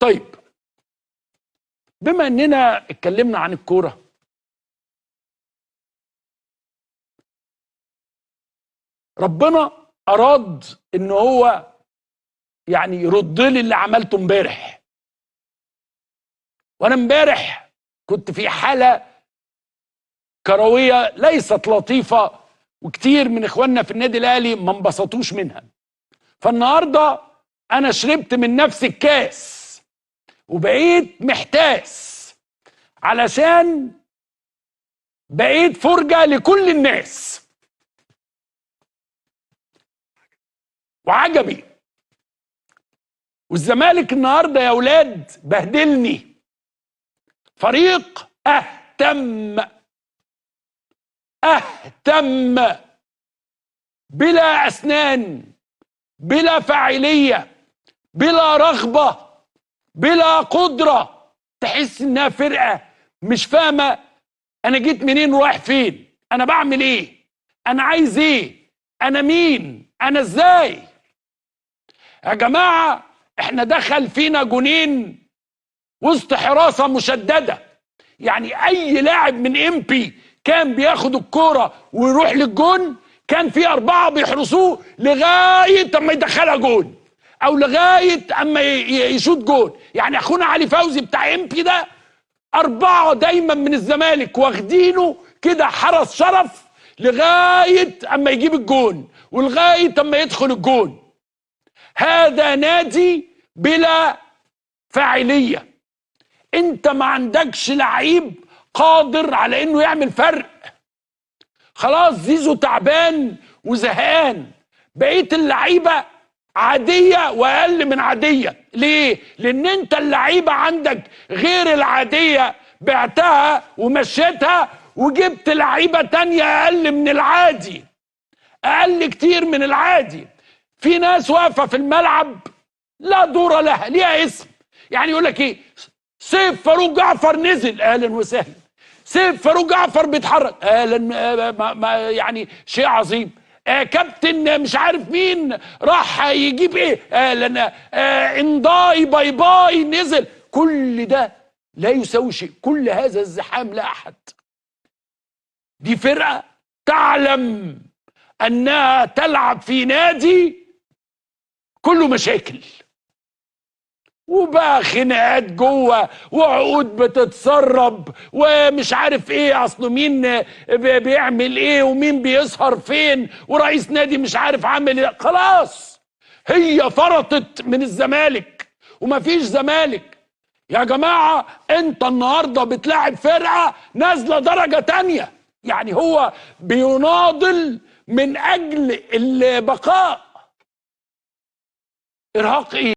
طيب بما اننا اتكلمنا عن الكورة، ربنا اراد ان هو يعني يرد لي اللي عملته امبارح. وانا امبارح كنت في حاله كروية ليست لطيفة، وكتير من اخواننا في النادي الاهلي ما انبسطوش منها. فالنهارده انا شربت من نفس الكاس وبقيت محتاس، علشان بقيت فرجه لكل الناس. وعجبي والزمالك النهارده يا اولاد بهدلني. فريق اهتم بلا اسنان، بلا فاعلية، بلا رغبة، بلا قدره. تحس انها فرقه مش فاهمه انا جيت منين ورايح فين، انا بعمل ايه، انا عايز ايه، انا مين، انا ازاي. يا جماعة احنا دخل فينا جونين وسط حراسة مشددة. يعني اي لاعب من امبي كان بياخد الكورة ويروح للجون كان في 4 بيحرسوه لغاية اما يدخلها جون او لغاية اما يشوط جون. يعني اخونا علي فوزي بتاع امبي ده 4 دايما من الزمالك واخدينه كده حرس شرف لغاية اما يجيب الجون ولغاية اما يدخل الجون. هذا نادي بلا فاعلية. انت ما عندكش لعيب قادر على انه يعمل فرق. خلاص زيزو تعبان وزهقان، بقية اللعيبة عادية واقل من عادية. ليه؟ لان انت اللعيبة عندك غير العادية بعتها ومشيتها وجبت لعيبة تانية اقل من العادي، اقل كتير من العادي. في ناس واقفة في الملعب لا دور لها، ليها اسم. يعني يقول لك ايه، سيف فاروق جعفر نزل، اهلا وسهلا. سيف فاروق جعفر بيتحرك، اهلا، يعني شيء عظيم. كابتن مش عارف مين راح يجيب ايه، اهلا. انداي باي باي نزل. كل ده لا يساوي شيء، كل هذا الزحام لا احد. دي فرقه تعلم انها تلعب في نادي كله مشاكل، وبقى خناقات جوه وعقود بتتسرب ومش عارف ايه، اصله مين بيعمل ايه ومين بيسهر فين ورئيس نادي مش عارف عامل ايه. خلاص هي فرطت من الزمالك ومفيش زمالك. يا جماعة انت النهارده بتلاعب فرقه نازله درجه تانية، يعني هو بيناضل من اجل البقاء. ارهاق ايه؟